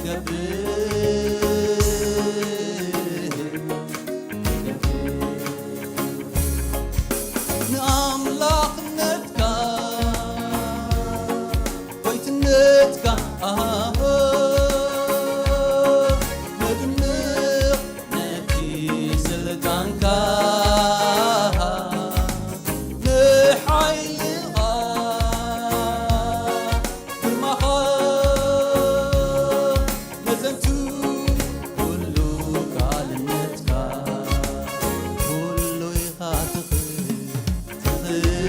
ነብር ይገብር። ንኣምላኽነትካ ጎይትነትካ ኣሃ ነድንቕ ነቲ ስልጣንካ ንሓይልኻ ግርማኻ ነዘንቱ ኩሉ ካልነትካ ኩሉ ኢኻ ትኽእል ትኽእል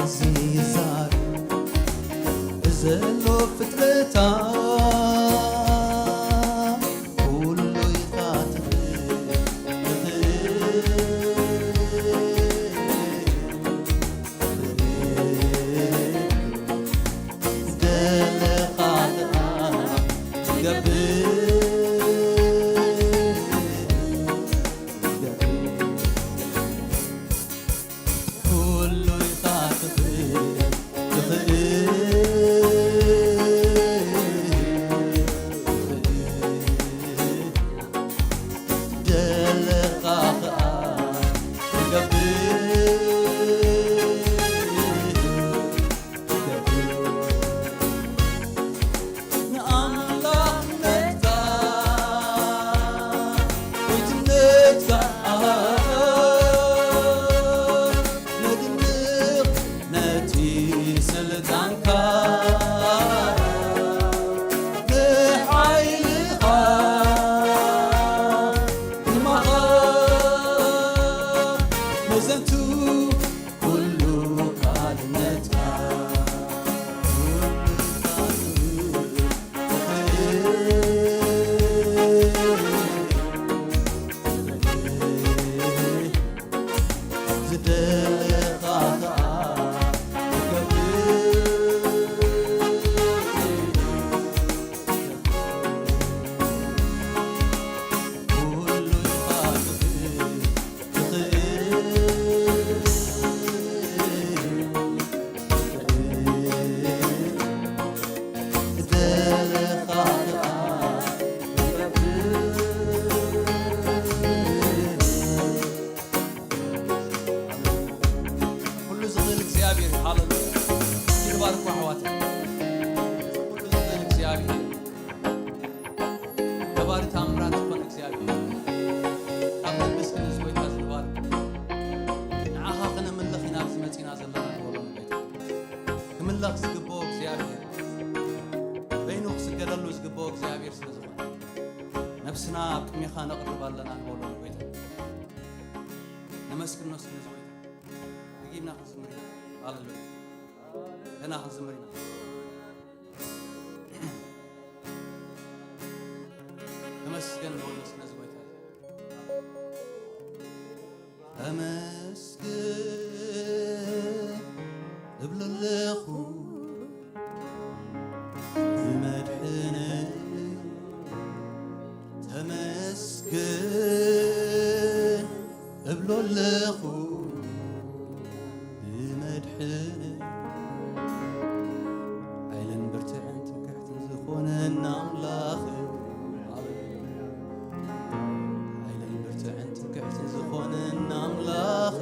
ይዛር ዘሎ ፍጥረታ ኩሉ ኢኻ ትኽእል። ዝደለኻ ትገብር። ኩሉ ኢኻ ትኽእል፣ ትኽእል፣ ትኽእል። ደለኻ ኸኣ ትገብር፣ ትገብር። ንኣምላኽነትካ፣ ጎይትነትካ ነድንቕ ነቲ ስልጣንካ፣ ንሓይልኻ፣ ግርማኻ፣ መዘንቱ ኩሉ ካልነትካ። ዝደለኻ ኸኣ ትገብር። ኩሉ ኢኻ ትኽእል፣ ትኽእል። ዝደለኻ ኸኣ ትገብር። ኩሉ ዝኽእል እግዚኣብሔር፣ ሃሌሉያ። እስኪ ንባርኮ ኣሕዋተይ። ኩሉ ዝኽእል እግዚኣብሔር፣ ገባሪ ተኣምራት ዝኾነ እግዚኣብሔር፣ ካብ ልቢ እስኪ ነዚ ጎይታ እዚ ንባርኮ። ንዓኻ ክነምልኽ ኢና ኣብዚ መጺና ዘለና ንበሎ ንጎይታ። ክምለኽ ዝግብኦ እግዚኣብሔር፣ በይኑ ክስገደሉ ዝግብኦ እግዚኣብሔር ስለ ዝኾነ፣ ነብስና ኣብ ቅድሜኻ ነቕርብ ኣለና ንበሎ ንጎይታ። ነመስግኖ እስኪ ነዚ ጎይታ። ደጊምና ክንዝምር ኢና። ሃሌሉያ። ገና ክንዝምር ኢና። ተመስገን ንበሎ እስኪ ነዚ ጎይታ። ተመስገን እብሎ ኣለኹ ብመድሕነይ፣ ተመስገን እብሎ ኣለኹ ብመድሕነይ። ሓይልን ብርትዕን ትምክሕትን ዝኾነና ኣምላኽ፣ ሓይልን ብርትዕን ትምክሕትን ዝኾነና ኣምላኽ፣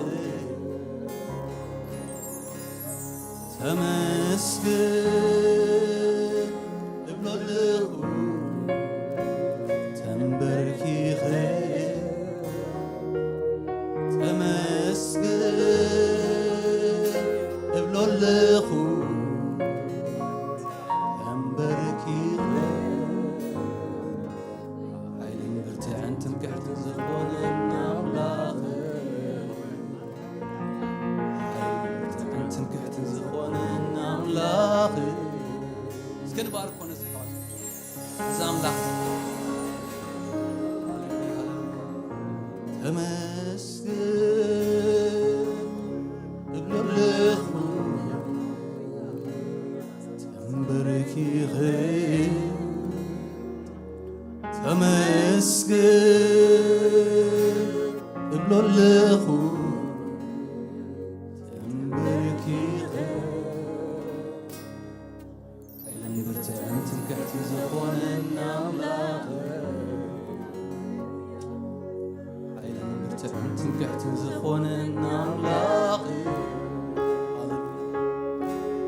ተመስገን እብሎ ኣለኹ ተንበርኪኸ። ተመስገን እብሎ ኣለኹ ተንበርኪኸ። ሓይልን ብርትዕን ትምክሕትን ዝኾነና ኣምላኽ፣ ሓይልን ብርትዕን ትምክሕትን ዝኾነና ኣምላኽ። እስከ ንባርኮ ነዚ ኣሕዋት። እዚ ኣምላኽ ተመስገን እብሎ ኣለኹ ተንበርኪኸ። ተመስገን እብሎ ኣለኹ ተንበርኪኸ። ሓይልን ብርትዕን ትምክሕትን ዝኾነና ኣምላኽ፣ ሓይልን ብርትዕን ትምክሕትን ዝኾነና ኣምላኽ፣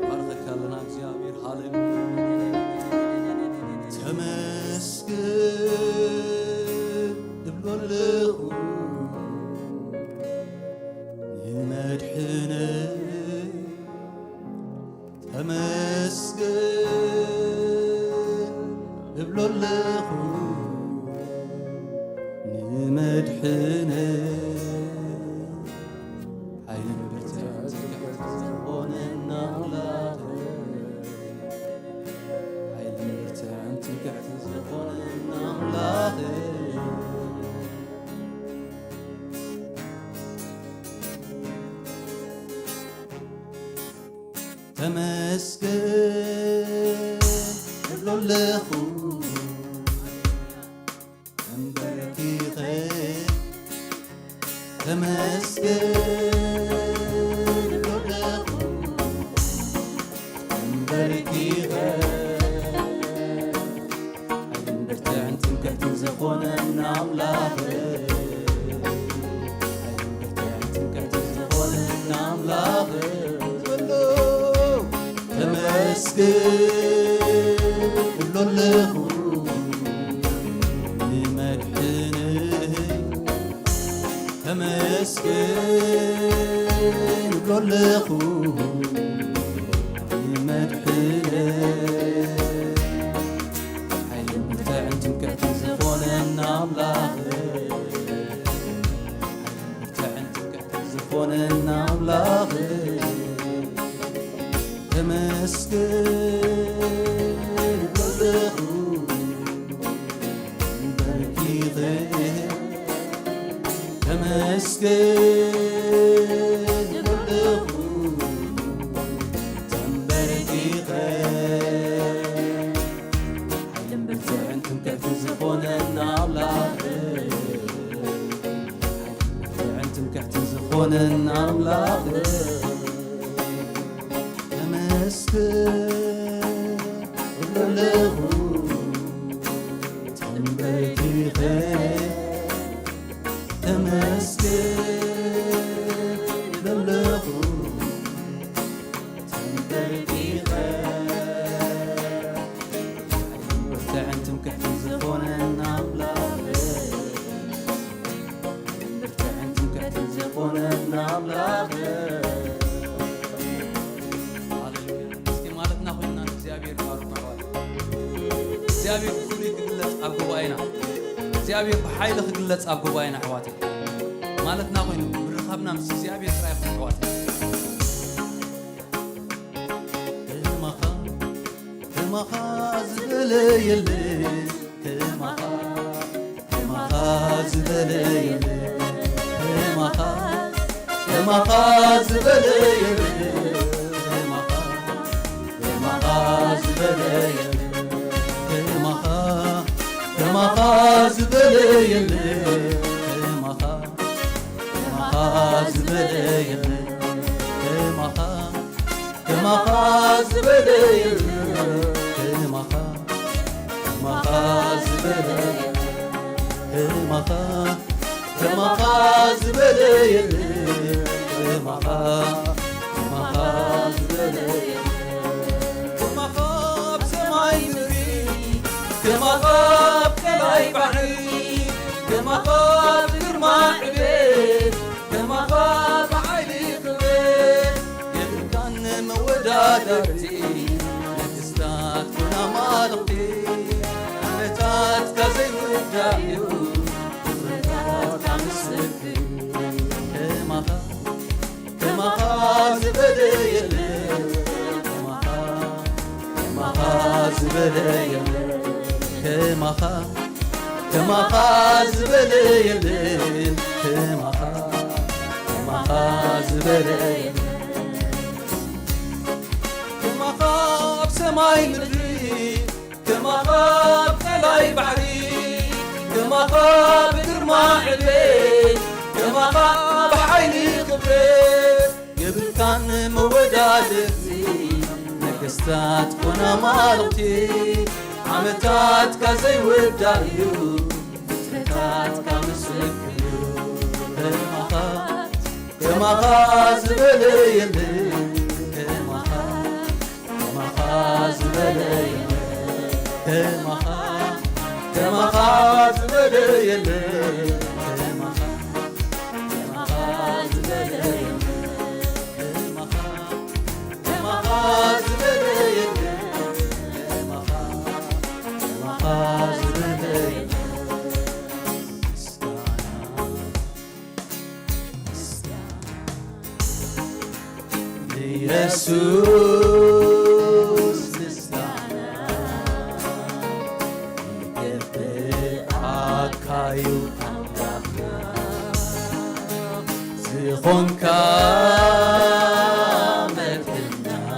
ባርኸካ ኣለና እግዚኣብሔር። ሃሌሉያ። ተመስገን እብሎ ኣለኹ ንመድሕነይ፣ ተመስገን እብሎ ኣለኹ። ተንበርኪኸ ተመስገን እብሎ ኣለኹ። ተንበርኪኸ ሓይልን ብርትዕን ትምክሕትን ዝኾነና ኣምላኽ፣ ሓይልን ብርትዕን ትምክሕትን ዝኾነና ኣምላኽ፣ ዘሎ ተመስገን እብሎ ኣለኹ። ንመድሕነይ ተመስገን እብሎ ኣለኹ። ንመድሕነይ ሓይልን ብርትዕን ትምክሕትን ዝኾነና ኣምላኽ፣ ሓይልን ብርትዕን ትምክሕትን ዝኾነና ኣምላኽ፣ ተመስገን እብሎ ኣለኹ። ተንበርኪኸ ተመስገን እብሎ ኣለኹ። ተንበርኪኸ ሓይልን ብርትዕን ትምክሕትን ዝኾነና ኣምላኽ፣ ሓይልን ብርትዕን ትምክሕትን ዝኾነና ኣምላኽ፣ ተመስገን እብሎ ኣለኹ። ተንበርኪኸ ተመስገን እብሎ ኣለኹ። ተንበርኪኸ ብርትዕን ትምክሕትን ዝኾነና ኣምላኽ፣ ብርትዕን ትምክሕትን ዝኾነና ኣምላኽ። ሃሌሉያ። እስኪ ማለትና ኮይንና ንእግዚኣብሔር ንባርኽ ኣሕዋት። እግዚኣብሔር ብፍሉይ ክግለጽ ኣብ ጉባኤና፣ እግዚኣብሔር ብሓይሊ ክግለጽ ኣብ ጉባኤና ኣሕዋት። ማለትና ኮይኑ ምርኻብና ምስ እግዚኣብሔር ጥራይ ይኹን ኣሕዋት። ከማኻ ከማኻ ዝበለ የለን፣ ከማኻ ከማኻ ዝበለ የለን፣ ከማኻ ከማኻ ዝበለ የለን፣ ከማኻ ከማኻ ዝበለ የለን፣ ከማኻ ከማኻ ዝበለ የለን፣ ከማኻ ከማኻ ዝበለ የለን፣ ከማኻ ከማኻ ዝበለ የለን፣ ከማኻ ከማኻ ዝበለ የለን፣ ከማኻ ከማኻ ዝበለ የለን፣ ከማኻ ከማኻ ዝበለ የለን። ከማኻ ኣብ ሰማይ ምድሪ፣ ከማኻ ኣብ ቀላይ ባሕሪ፣ ከማኻ ኣብ ግርማ ዕቤት፣ ከማኻ ብሓይሊ ክብሪ የብልካን መወዳደርቲ። ነገስታት ኮና ኣማልኽቲ፣ ዓመታትካ ዘይውዳእ እዩ፣ ፍጥረታትካ ምስክር። ከማኻ ከማኻ ዝበለ የለን፣ ከማኻ ከማኻ ዝበለ የለን፣ ከማኻ ከማኻ ዝበለ የለን፣ ከማኻ ከማኻ ዝበለ የለን። ከማኻ ኣብ ሰማይ ምድሪ፣ ከማኻ ኣብ ቀላይ ባሕሪ፣ ከማኻ ብግርማ ዕቤት፣ ከማኻ ብሓይሊ ክብረት የብልካን መወዳድርቲ። ነገስታት ኮና ኣማልኽቲ፣ ዓመታትካ ዘይውዳእ እዩ፣ ፍጥረታትካ ምስክር እዩ። ከማኻ ከማኻ ዝበለ የለን፣ ከማኻ ከማኻ ዝበለ የለን፣ ከማኻ ከማኻ ዝበለ የለን፣ ከማኻ ከማኻ ዝበለ የለን፣ ከማኻ ከማኻ ዝበለ የለን፣ ከማኻ ከማኻ ዝበለ የለን። ምስጋና ንየሱስ ምስጋና ይግብኣካ እዩ ኣምላኽና፣ ዝኾንካ መድሕንና።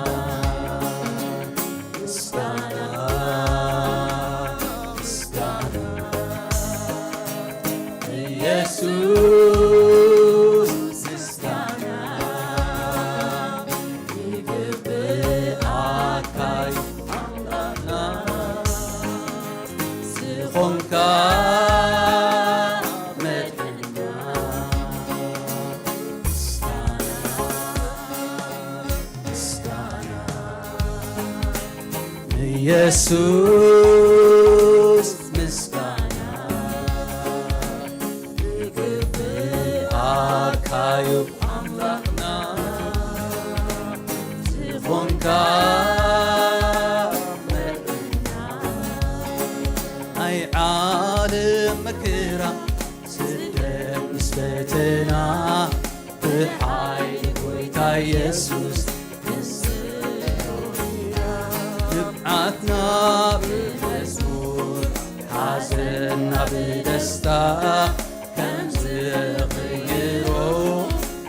ኢየሱስ ምስጋና ይግብኣካ እዩ ኣምላኽና ዝኾንካ መድሕንና። ናይ ዓለም መከራ ስደት ምስ ፈተና ብሓይሊ ጎይታ ኢየሱስ ንብዓትና ብመዝሙር ሓዘንና ብደስታ ከም ዝቕይሮ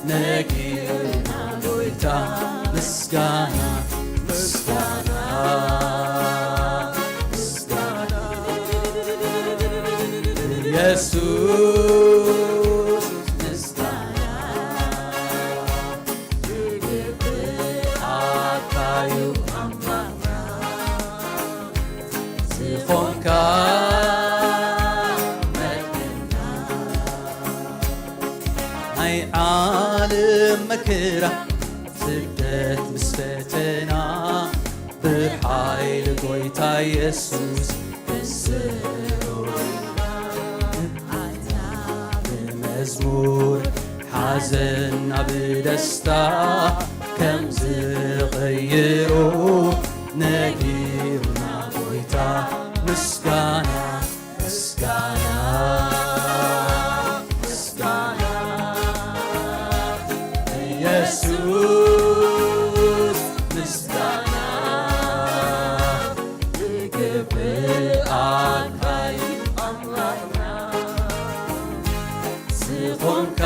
ነጊርና ጎይታ ምስጋና ምስጋና ምስጋና ኢየሱስ ምስጋና ይግብኣካ እዩ ኣምላኽና ዝኾንካ መድሕንና። ናይ ዓለም መከራ ስደት ምስ ፈተና ብሓይሊ ጎይታ ኢየሱስ ክስሮ ብመዝሙር ሓዘንና ብደስታ ከም ዝቕይሮ ነጊሩና ጎይታ ምስጋና ምስጋና ምስጋና ኢየሱስ ምስጋና ይግብኣካ እዩ ኣምላኽና ዝኾንካ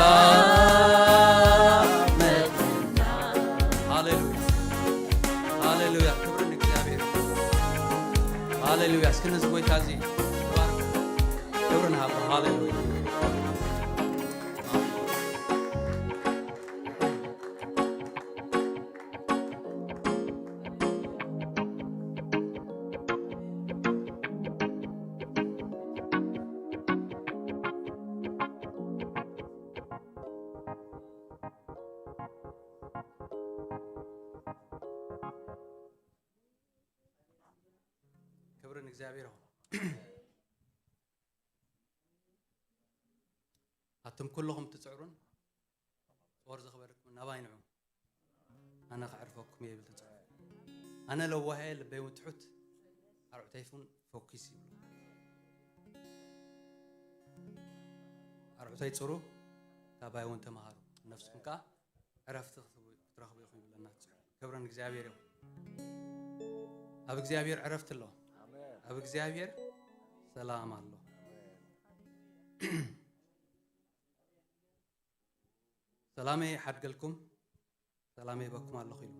መድሕንና። ሃሌሉያ ሃሌሉያ ክብሪ ንእግዚኣብሔር ሃሌሉያ። እስኪ ነዚ ጎይታ እዚ ባርክ ክብሪ ንሃቦ። ሃሌሉያ ክብሪ ንእግዚኣብሔር ይኹን። ኣቱም ኩልኹም ትጽዕሩን ጾር ዝኽበርኩም ናባይ ንዑ ኣነ ከዕርፈኩም እየ ይብል ተጻሒፉ። ኣነ ለዋህ እየ ልበይ እውን ትሑት ኣርዑተይ እውን ፈኲስ ይብሉ። ኣርዑተይ ጽሩ ካባይ እውን ተምሃሩ ነፍስኩም ከኣ ዕረፍቲ ክትረኽቡ ኢኹም ይብለና። ክብሪ ንእግዚኣብሔር ይኹን። ኣብ እግዚኣብሔር ዕረፍቲ ኣሎ። ኣብ እግዚኣብሔር ሰላም ኣሎ። ሰላመይ ይሓድገልኩም፣ ሰላመይ ይበኩም ኣለኹ ኢሉ።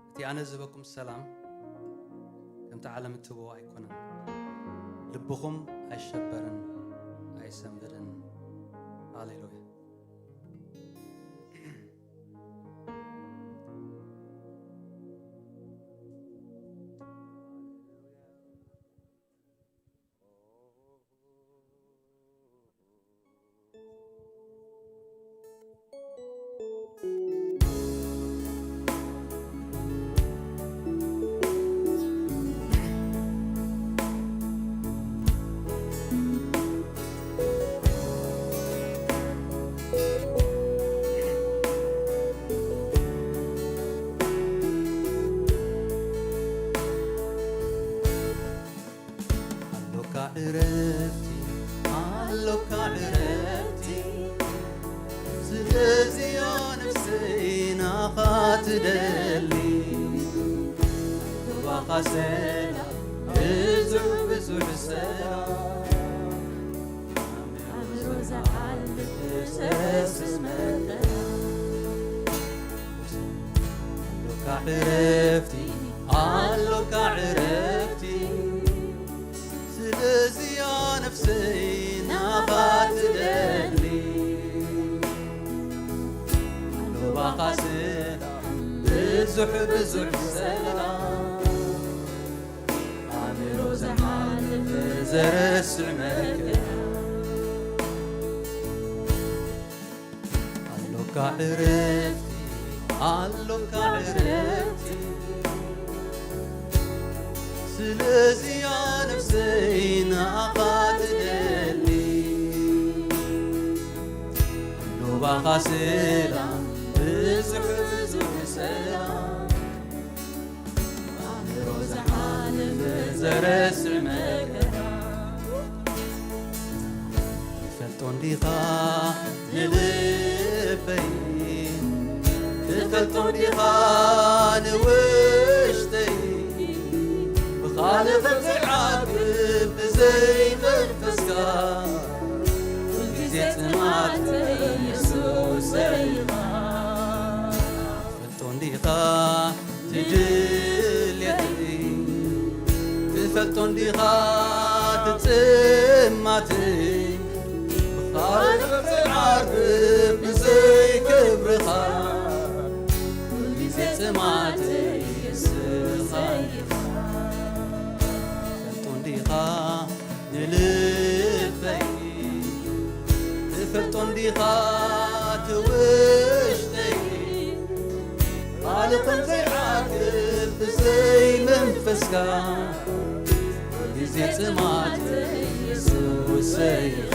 እቲ ኣነ ዝህበኩም ሰላም ከምቲ ዓለም እትህቦ ኣይኮነን። ልብኹም ኣይሸበርን ኣይሰንብድን። ሃሌሉያ። ኣሎካ ዕረፍቲ ኣሎካ ዕረፍቲ ስለዚያ ነፍሰይ ናኻ ትደሊ ባኻ ሰላም ብዙሕ ብዙሕ ሰላም ኣእምሮ ዝሓልፍ ዘስስ መጠን ኣሎካ ዕረፍቲ ኣሎካ ዕረፍቲ ስለዚያ ነፍሰይ ናኻ ትደሊ ኣሎባኻ ሰላም ብዙሕ ብዙሕ ሰላም ኣእምሮ ዝሓልፍ ዘረስዕ መከራ ኣሎካ ዕረፍቲ ኣሎካ ዕረፍቲ ስለዚያ ነፍሰይ ንኣኻ ትደሊ። ዶባኻ ሰላም፣ ብዙሕ ብዙሕ ሰላም። ኣእምሮ ዝሓልፍ ዘረስዕ መከራ። ትፈልጦ እንዲኻ ንልበይ፣ ትፈልጦ እንዲኻ ንውሽጠይ። ብኻልእ ከም ዘይዓግብ ብዘይ መንፈስካ፣ ኩልግዜ ጽማተይ የሱሰይ ኢኻ። ትፈልጦ እንዲኻ ትድልየተይ፣ ትፈልጦ እንዲኻ ትጽማተይ። ብኻልእ ከም ዘይዓግብ ብዘይ ክብርኻ፣ ኩልግዜ ጽማተይ የሱሰይ ኢኻ። ትፈልጦ እንዲኻ ንልበይ፣ ትፈልጦ እንዲኻ ትውሽጠይ። ካልእ ከም ዘይዓግብ ብዘይ መንፈስካ፣ ግዜ ጽማተይ የሱሰይ ኢኻ።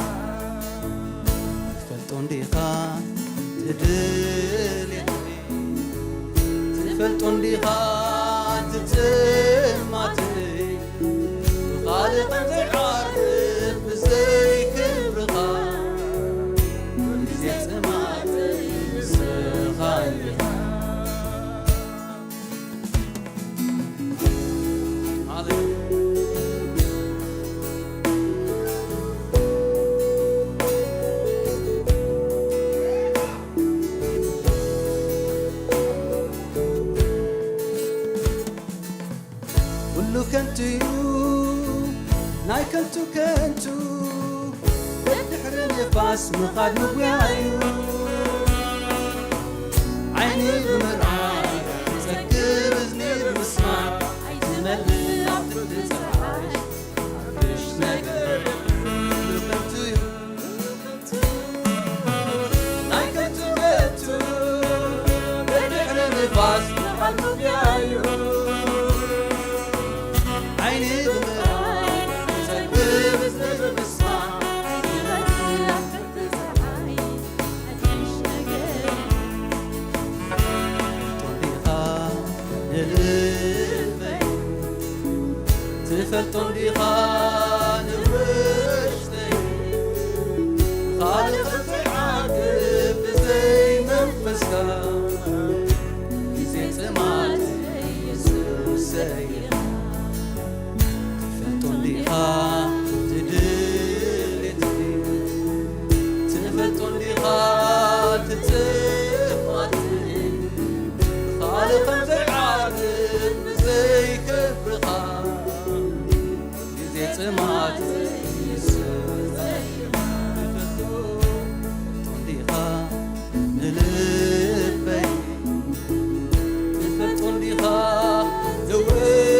ትፈልጦ እንዲኻ ትድልየተይ፣ ትፈልጦ እንዲኻ ትጽማተይ። ብኻልእ ከም ዘይዓርፍ ብዘይ ክብርኻ፣ ግዜ ጽማተይ ንስኻ ኢኻ። ኩሉ ከንቱ እዩ፣ ናይ ከንቱ ከንቱ፣ ድሕሪ ንፋስ ምኻድ ምጉያዩ። ዓይኒ ብምርኣይ ትጸግብ፣ እዝኒ ብምስማዕ ኣይትመልእ፣ ኣብ ክንዲ ጸሓይ ሓድሽ ነገር ኩሉ ከንቱ እዩ። ናይ ከንቱ ከንቱ፣ ብድሕሪ ንፋስ ምኻድ ምጉያዩ። ዓይኒ ብምርኣይ ጸግብ፣ እዝኒ ብምስማዕ ትፈልጦ እንዲኻ ንልበይ፣ ትፈልጦ እንዲኻ ንውሽጠይ። ካልእ ዘይዓግብ ብዘይ መንፈስካ፣ ግዜ ጽማተይ የሱሰይ ኢኻ። ትፈልጦ እንዲኻ ትድልየተይ፣ ትፈልጦ እንዲኻ ትጽማተይ። ካልእ ከም ዘይዓግብ ብዘይ ክብርኻ፣ ግዜ ጽማተይ የሱሰይ ኢኻ። ትፈልጦ እንዲኻ ንልበይ፣ ትፈልጦ እንዲኻ ንውሽጠይ።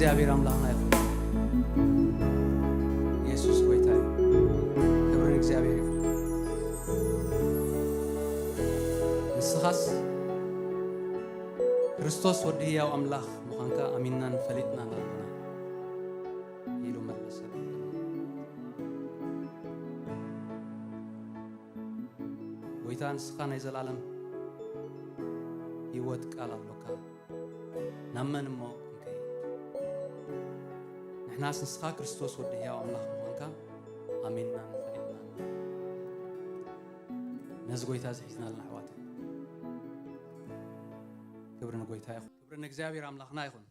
እግዚኣብሔር ኣምላኽና ይኹን። የሱስ ጐይታ እዩ። ክብሪ ንእግዚኣብሔር ይኹን። ንስኻስ ክርስቶስ ወዲ ህያው ኣምላኽ ምዃንካ ኣሚንናን ፈሊጥናን ኣለና ኢሉ መለሰ። ጐይታ ንስኻ ናይ ዘላለም ህይወት ቃል ኣሎካ። ናብ መን እሞ ክንከይድ? ንሕናስ ንስኻ ክርስቶስ ወዲ ህያው ኣምላኽ ምዃንካ ኣሚንናን ፈሊጥናን። ነዚ ጐይታ እዚ ሒዝናልና ኣሕዋተይ። ክብሪ ንጐይታ ይኹን። ክብሪ ንእግዚኣብሔር ኣምላኽና ይኹን።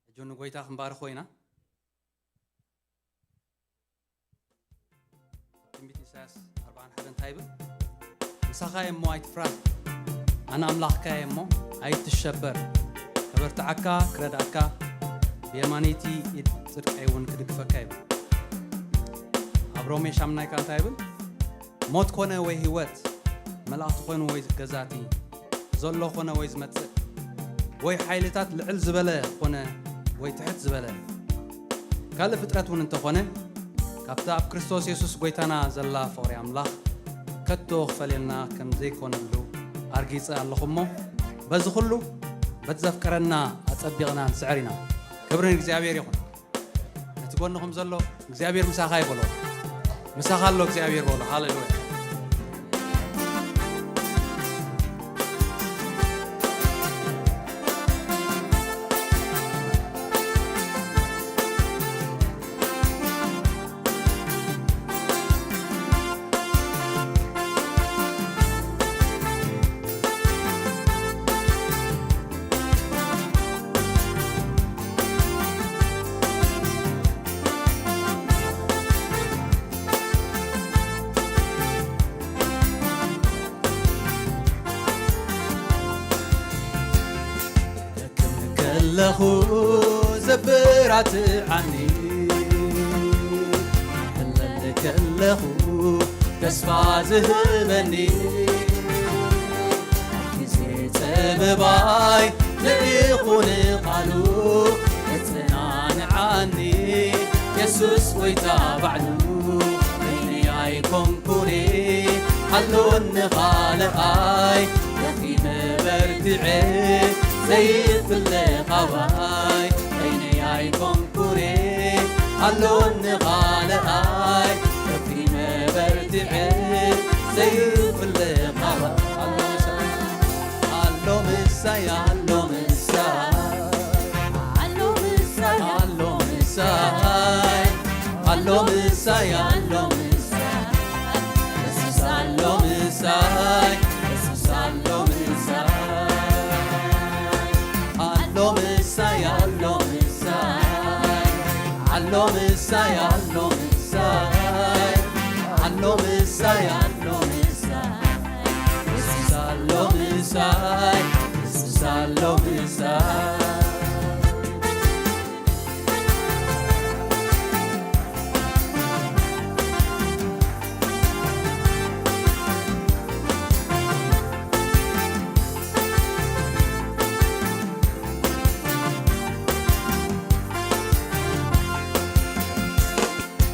ሕጂ ንጐይታ ክንባርኾ ኢና። ትንቢት ኢሳያስ ኣርብዓን ሓደን እንታይ ይብል? ምሳኻ እየ እሞ ኣይትፍራህ፣ ኣነ ኣምላኽካ እየ እሞ ኣይትሸበር። ከበርትዓካ፣ ክረድኣካ፣ ብየማነይቲ ኢድ ጽድቀይ እውን ክድግፈካ ይብል። ኣብ ሮሜ ሻምናይ ከኣ እንታይ ይብል? ሞት ኮነ ወይ ህይወት፣ መላእኽቲ ኮኑ ወይ ገዛእቲ፣ ዘሎ ኮነ ወይ ዝመጽእ፣ ወይ ሓይልታት ልዕል ዝበለ ኮነ ወይ ትሕት ዝበለ፣ ካልእ ፍጥረት እውን እንተኾነ፣ ካብታ ኣብ ክርስቶስ የሱስ ጐይታና ዘላ ፍቕሪ ኣምላኽ ከቶ ክፈልየና ከም ዘይኮነሉ ኣርጊጸ ኣለኹ እሞ፣ በዚ ኹሉ በቲ ዘፍቀረና ኣጸቢቕና ንስዕር ኢና። ክብሪ ንእግዚኣብሔር ይኹን። ነቲ ጎንኹም ዘሎ እግዚኣብሔር ምሳኻ ይበሎ። ምሳኻ ኣሎ እግዚኣብሔር በሎ። ሃሌሉያ። ከለኹ ዘበራትዓኒ፣ ክሕለል ከለኹ ተስፋ ዝህበኒ፣ ኣብ ግዜ ጸበባይ ንኢኹ ንቓሉ የጸናንዓኒ፣ የሱስ ጐይታ ባዕሉ። በይነይ ኣይኮንኩን ኣሎኒ ካልኣይ፣ ደኺመ በርቲዐ ዘይፍለ ካባይ። በይነይ ኣይኮንኩን ኣሎኒ ካልኣይ፣ ደኺመ በርቲዐ ዘይፍለ ካባይ። ኣሎ ምሳይ፣ ኣሎ ምሳይ፣ ኣሎ ምሳይ፣ ኣሎ ምሳይ፣ ኣሎ ምሳይ፣ ኣሎ ምሳይ፣ ኣሎ ምሳይ፣ የሱስ ኣሎ ምሳይ፣ የሱስ ኣሎ ምሳይ፣ ኣሎ ምሳይ፣ ኣሎ ምሳይ፣ ኣሎ ምሳይ፣ ኣሎ ምሳይ፣ ኣሎ ምሳይ፣ ኣሎ ምሳይ፣ የሱስ ኣሎ ምሳይ፣ የሱስ ኣሎ ምሳይ።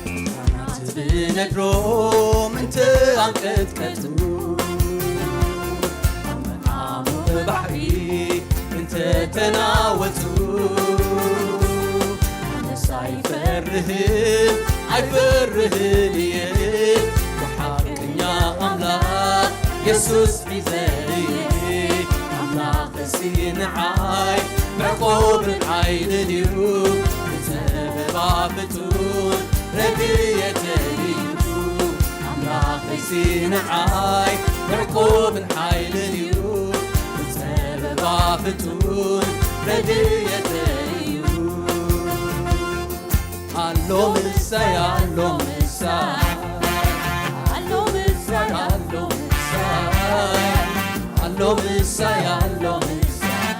ካህናት ብነድሮም እንተ ኣንቀጥቀጡ፣ ኣብ መዓሙቕ ባሕሪ እንተ ተናወጹ፣ ኣነስ ኣይፈርህን፣ ኣይፈርህን እየ፣ ብሓቀኛ ኣምላኽ የሱስ ሒዘ እየ። ኣምላኽሲ ንዓይ መዕቆብን ሓይልን እዩ፣ ብጸበባ ፍጹም ረድኤተይ እዩ። ኣምላኽሲ ንዓይ መዕቆብን ሓይልን እዩ፣ ብጸበባ ፍጹም ረድኤተይ እዩ። ኣሎ ምሳይ፣ ኣሎ ምሳይ፣ ኣሎ ምሳይ፣ ኣሎ ምሳይ፣ ኣሎ ምሳይ፣ ኣሎ ምሳይ፣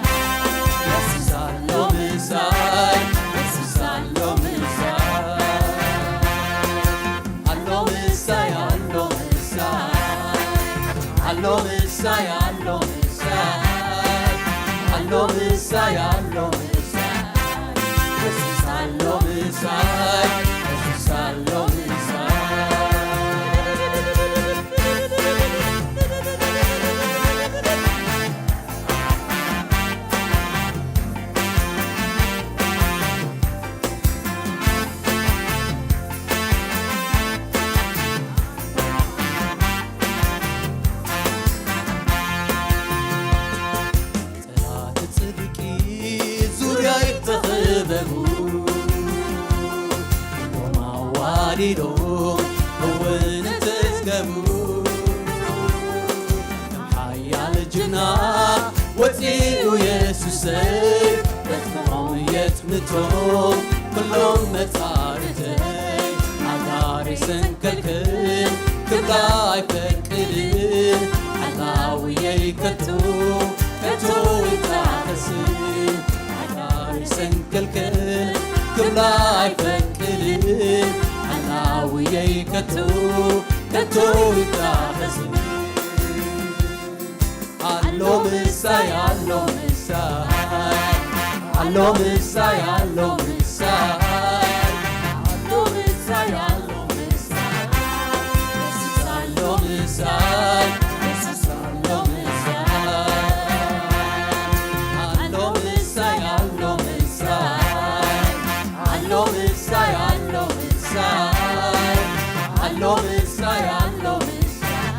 የሱስ ኣሎ ምሳይ፣ የሱስ ኣሎ ምሳይ፣ ኣሎ ምሳይ፣ ኣሎ ምሳይ፣ ኣሎ ምሳይ፣ ኣሎ ምሳይ፣ ኣሎ ምሳይ፣ ኣሎ ምሳይ፣ ኣሎ ምሳይ፣ የሱስ ኣሎ ምሳይ። ጸላእቲ ጽድቂ ዙርያይ ተኸበቡ፣ ኩሎም ኣዋሪዶም እውን ተጽገቡ። ከም ሓያል ጅግና ወጺኡ የሱሰይ፣ በትሮም የጽንቶም ኩሎም መጻርተይ። ኣጋር ይሰንከልክል ክብላ ኣይፈቅድን፣ ሓላውየይ ከቶ፣ ከቶ ይታኸስን። ኣጋር ይሰንከልክል ክብላ ኣይፈቅድን፣ ሓላውየይ ከቶ፣ ከቶ ይታኸስን። ኣሎ ምሳይ፣ ኣሎ ምሳይ፣ ኣሎ ምሳይ፣ ኣሎ ምሳይ፣ ኣሎ ምሳይ፣ ኣሎ ምሳይ። የሱስ ኣሎ ምሳይ፣ የሱስ ኣሎ ምሳይ። ኣሎ ምሳይ፣ ኣሎ ምሳይ፣ ኣሎ ምሳይ፣ ኣሎ ምሳይ፣ ኣሎ ምሳይ፣ ኣሎ ምሳይ።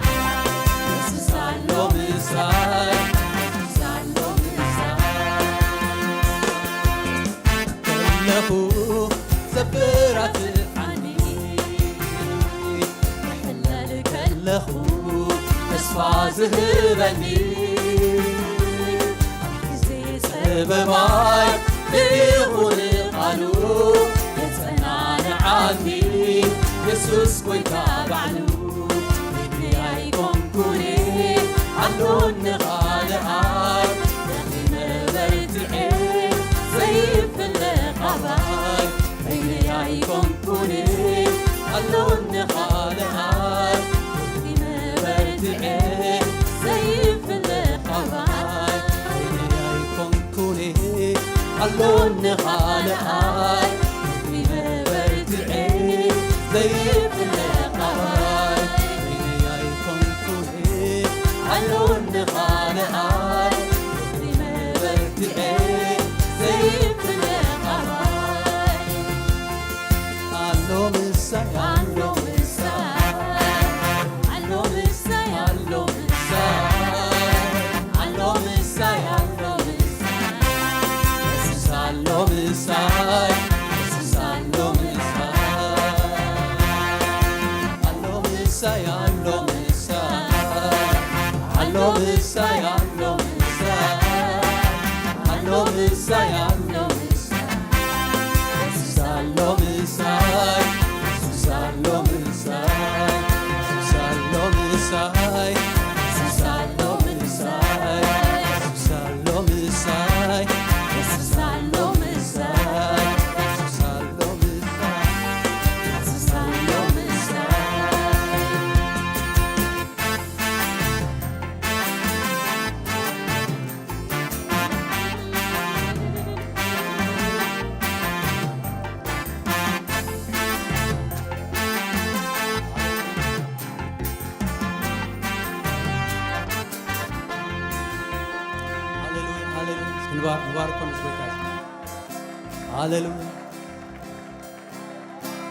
የሱስ ኣሎ ምሳይ፣ የሱስ ኣሎ ምሳይ። ከለኹ ዘበራትዓኒ፣ ክሕለል ከለኹ ተስፋ ዝህበኒ፣ ኣብ ግዜ ጸበባይ ብይኹን ቃሉ የጸናንዓኒ፣ የሱስ ጎይታ ባዕሉ። ኣይኮንኩን ኣሎኒ ካልኣይ፣ ደኺመ በርቲዐ ዘይፍለ ካባይ። በይነይ ኣይኮንኩን ኣሎኒ ካልኣይ፣ ደኺመ በርቲዐ ዘይፍለ ካባይ። በይነይ ኣይኮንኩን ኣሎኒ ካልኣይ፣ ደኺመ በርቲዐ ዘይፍለ ካባይ። በይነይ ኣይኮንኩን ኣሎኒ ካልኣይ፣ ደኺመ በርቲዐ ዘይፍለ ካባይ። ኣሎ ምሳይ፣ ኣሎ ምሳይ፣ ኣሎ ምሳይ፣ ኣሎ ምሳይ፣ ኣሎ ምሳይ፣ ኣሎ ምሳይ። የሱስ ኣሎ ምሳይ፣ የሱስ ኣሎ ምሳይ። ኣሎ ምሳይ፣ ኣሎ ምሳይ፣ ኣሎ ምሳይ፣ ኣሎ ምሳይ፣ ኣሎ ምሳይ፣ ኣሎ ምሳይ። የሱስ ኣሎ ምሳይ፣ የሱስ ኣሎ ምሳይ፣ የሱስ ኣሎ ምሳይ፣ የሱስ ኣሎ ምሳይ፣ የሱስ ኣሎ ምሳይ፣ የሱስ ኣሎ ምሳይ፣ የሱስ ኣሎ ምሳይ፣ የሱስ ኣሎ ምሳይ። ሃሌሉያ፣ ሃሌሉያ። እስኪ ንባር-፣ ንባርኮ ምስ ጎይታ። ሃሌሉያ፣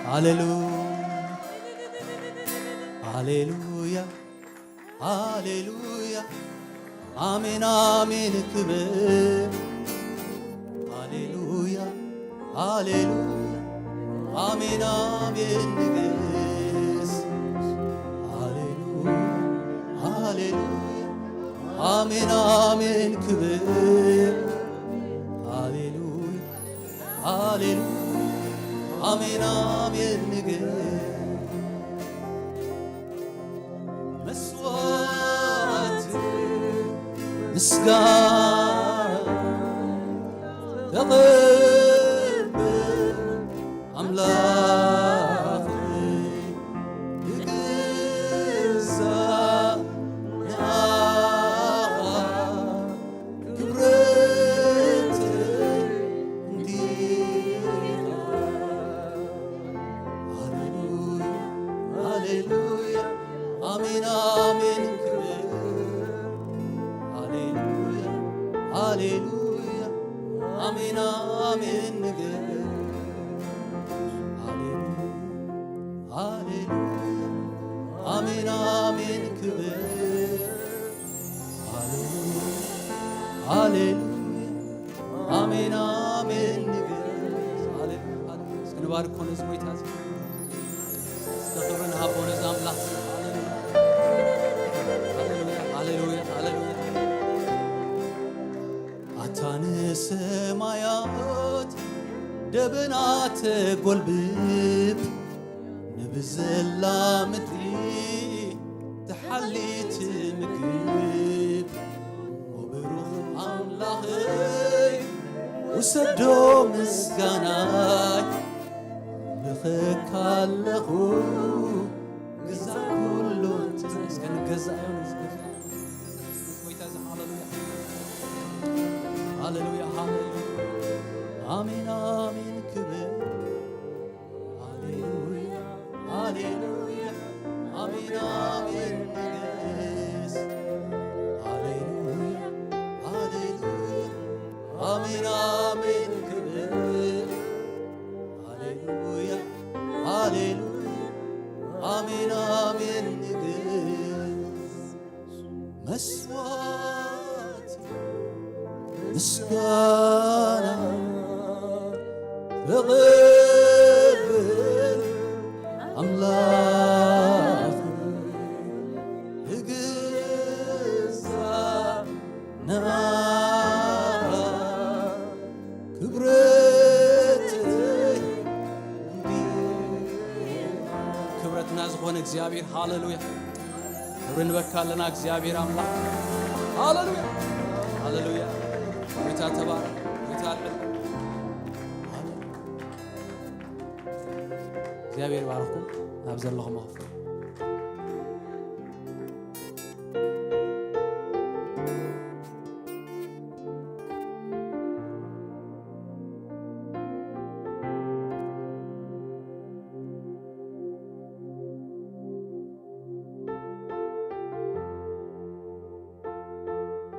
ሃሌሉያ፣ ሃሌሉያ፣ ሃሌሉያ። ኣሜን፣ ኣሜን፣ ክብር። ሃሌሉያ፣ ሃሌሉያ። ኣሜን፣ ኣሜን፣ ንግስ። ሃሌሉያ፣ ሃሌሉያ። ኣሜን፣ ኣሜን፣ ክብር። ሃሌሉያ፣ ሃሌሉያ። ኣሜን፣ ኣሜን፣ ንግስ። መስዋዕት ምስጋና ተቐበል ኣምላኸይ፣ ይግዛእ ንዓኻ ክብረት እንዲኻ። ሃሌሉያ፣ ኣሜን፣ ኣሜን ንገስ። ሃሌሉያ፣ ሃሌሉያ፣ ኣሜን፣ ኣሜን ክብር። ሃሌሉያ፣ ሃሌሉያ፣ ኣሜን፣ ኣሜን ንገስ። ሃሌሉያ፣ ሃሌሉያ። እስኪ ንባርኮ ነዚ ጎይታ እዚ። እስከ ክብሪ ንሃቦ ነዚ ኣምላኽ። ሃሌሉያ፣ ሃሌሉያ፣ ሃሌሉያ፣ ሃሌሉያ። ኣታ ንሰማያት ደበና ተጎልብብ፣ ንብዘላ ምድሪ ትሓሊ ትምግብ። ኦ ብሩኽ ኣምላኸይ፣ ውሰዶ ምስጋናይ፣ ልኸካ ኣለኹ፣ ግዛ ኩሉ እንተ-፣ እስከ ንገዛእ እዮም ንዝገዛእ። ጎይታ እዚ፣ ሃሌሉያ። ሃሌሉያ፣ ሃሌሉያ። ኣሜን፣ ኣሜን፣ ክብር። ሃሌሉያ፣ ሃሌሉያ። ኣሜን፣ ኣሜን፣ ንገስ። ሃሌሉያ፣ ሃሌሉያ። ኣሜን፣ ኣሜን፣ ክብር። ሃሌሉያ፣ ሃሌሉያ። ኣሜን፣ ኣሜን፣ ንገስ። መስዋዕት ምስጋና ተቐበል ኣምላኽ፣ ንግዛእ ንኣኻ ክብረተይ እንዲኻ። ክብረትና ዝኾነ እግዚኣብሔር፣ ሃሌሉያ። ክብሪ ንበካ ኣለና እግዚኣብሔር ኣምላኽ። ሃሌሉያ፣ ሃሌሉያ። ጎይታ ተባረኽ፣ ጎይታ ልዕል። እግዚኣብሔር ይባርኽኩም። ናብ ዘለኹም ክፍል